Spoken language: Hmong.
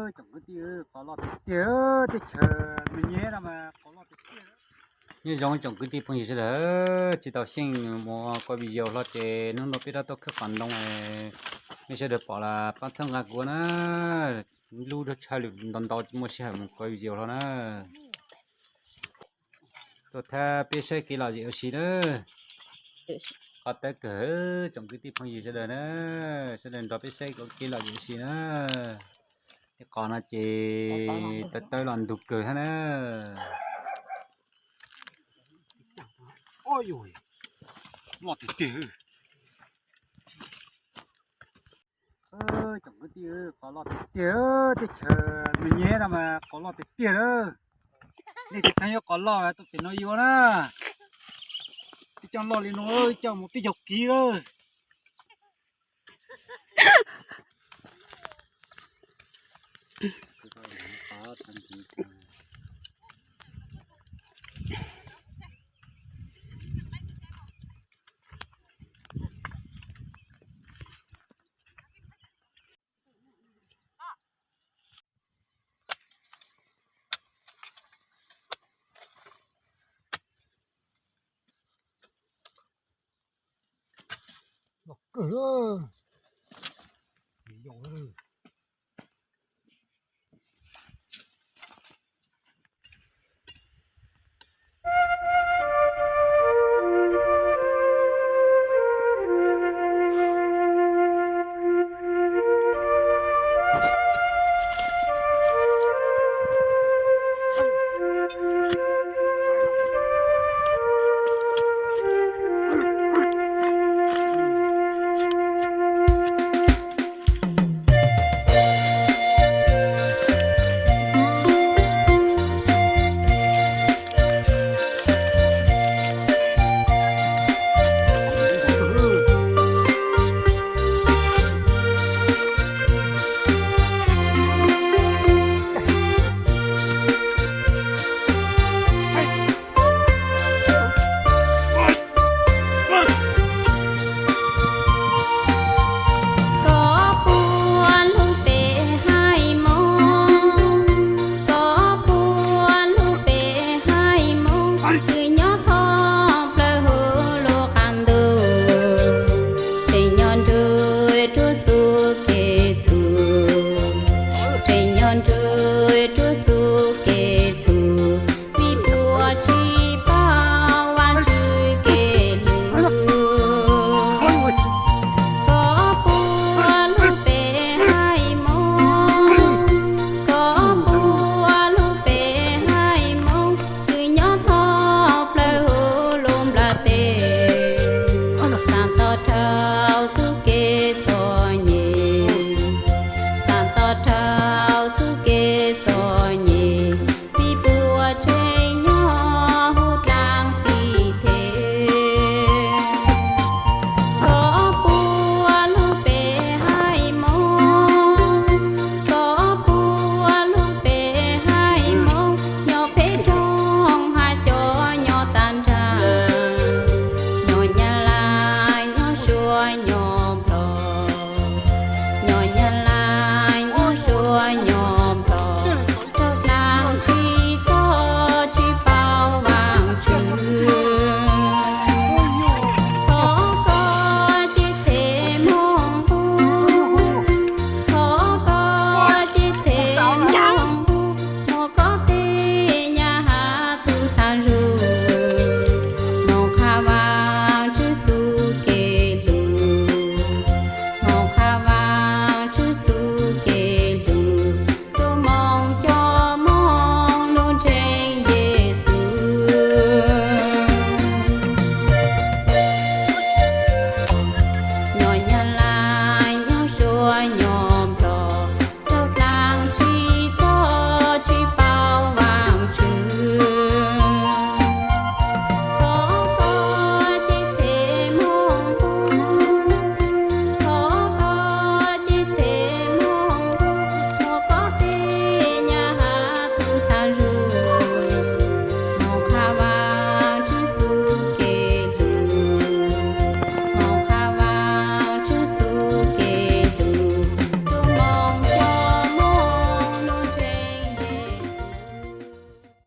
Tsoom kwv tij, qos loj tiag tiag, teb chaws me nyem no mas qos loj tiag tiag. Nyob zoo tsoom kwv tij phooj ywg sawv daws, tsis tau xyeej mus ua video hlo ces hnub no peb rov tuaj khawb qos ntoo, nej sawv daws pom los pab txhawb nqa kuv na. Lub rooj tshaj lwm ntau ntau tsis muaj sij hawm mus ua video hlo na. Tuaj thab peb saib kev lom zem ua si na. Qos tawv kawg, tsoom kwv tij phooj ywg sawv daws na, sawv daws nrog peb saib kev lom zem ua si na. Tej qos no ces tawv tawv los ntug kawg thiab na. Loj tiag tiag. Tsoom kwv tij, qos loj tiag tiag, teb chaws me nyem no mas qos loj tiag tiag lawm. Nej tsis xav yuav qos loj tuaj pem no yuav na. Ib co loj li no, ib co mus peb caug kiv lawm. Loj kawg lawm.